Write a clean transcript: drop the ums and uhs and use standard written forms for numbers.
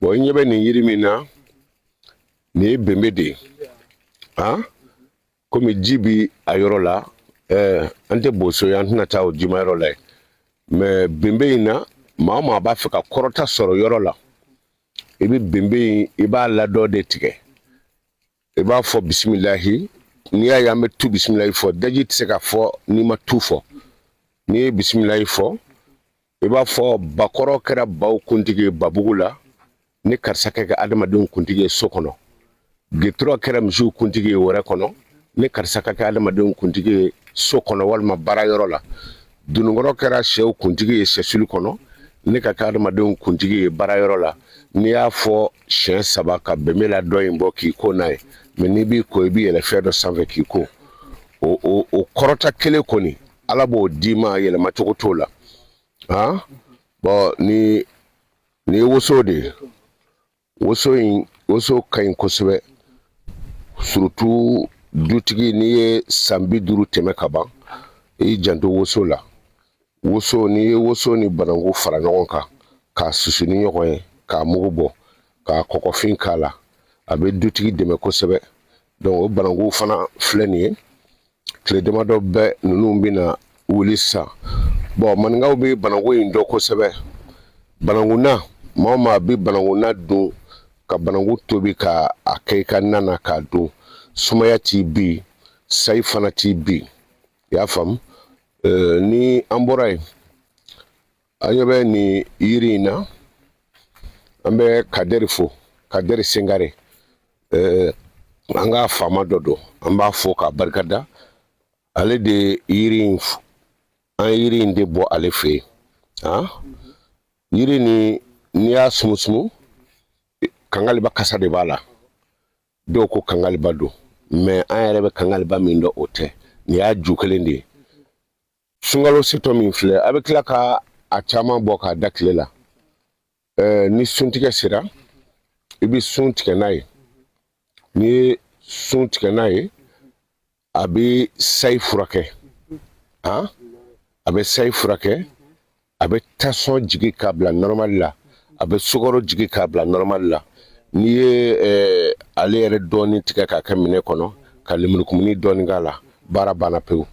Bon, i ɲɛ bɛ nin yiri min na, nin ye benbe de ye. Han, komi ji bi a yɔrɔ la, an tɛ boso ye, an tɛna taa o jima yɔrɔ la yen. Mais benbe in na, maa o maa b'a fɛ ka kɔrɔta sɔrɔ yɔrɔ la, i bɛ benbe in, i b'a ladɔ de tigɛ, i b'a fɔ bisimilahi. N'i y'a ye an bɛ tu bisimilahi fɔ, daji tɛ se ka fɔ n'i ma tu fɔ. N'i ye bisimilahi fɔ, i b'a fɔ bakɔrɔ kɛra baw kuntigi ye babugu la, ni karisa kɛ kɛ adamadenw kuntigi ye so kɔnɔ. Getura kɛra misiw kuntigi ye wɛrɛ kɔnɔ, ni karisa ka kɛ adamadenw kuntigi ye so kɔnɔ walima baara yɔrɔ la. Dununkɔrɔ kɛra sɛw kuntigi ye sɛsulu kɔnɔ, ne ka kɛ adamadenw kuntigi ye baara yɔrɔ la. N'i y'a fɔ siɲɛ saba ka bɛnbɛ la dɔ in bɔ k'i ko n'a ye, mais n'i b'i ko, i b'i yɛlɛ fɛn dɔ sanfɛ k'i ko. O kɔrɔta kelen kɔni, Ala b'o d'i ma, yɛlɛma cogo t'o la. Han, bon, ni nin ye woso de ye. Woso in, woso ka ɲi kosɛbɛ, surtout dutigi. N'i ye san 50 tɛmɛ ka ban, i y'i janto woso la. Woso, n'i ye woso ni bananku fara ɲɔgɔn kan k'a susu ni ɲɔgɔn ye, k'a mugu bɔ, k'a kɔkɔfin k'a la, a bɛ dutigi dɛmɛ kosɛbɛ. Donc o bananku fana filɛ nin ye, tile damadɔ bɛɛ ninnu bɛna wuli sisan. Bon, maninkaw bɛ bananku in dɔn kosɛbɛ. Banankunna, maa o maa bɛ banankunna dun, ka bananku tobi ka a kɛ i ka na na k'a dun, sumaya t'i bin, sayi fana t'i bin. I y'a faamu? Ni an bɔra yen, an ɲɛ bɛ nin yiri in na. An bɛ Kadɛri fo, Kadɛri Sengare, an ka faama dɔ don, an b'a fo k'a barikada. Ale de yiri in, an yiri in de bɔ ale fɛ yen. Han, yiri ni n'i y'a sumusumu, kangaliba kasa de b'a la. Dɔw ko kangaliba don, mais an yɛrɛ bɛ kangaliba min dɔn, o tɛ. Nin y'a ju kelen de ye. Sunkalo setɔ min filɛ, a bɛ tila ka a caman bɔ k'a da tile la. Ni suntigɛ sera, i bɛ sun tigɛ n'a ye. N'i ye sun tigɛ n'a ye, a bɛ sayi furakɛ. Han, a bɛ sayi furakɛ, a bɛ tension jigin k'a bila normal la, a bɛ sukaro jigin k'a bila normal la. N'i ye ale yɛrɛ dɔɔni tigɛ k'a kɛ minɛ kɔnɔ, ka lemurukumuni dɔɔni k'a la, baara banna pewu.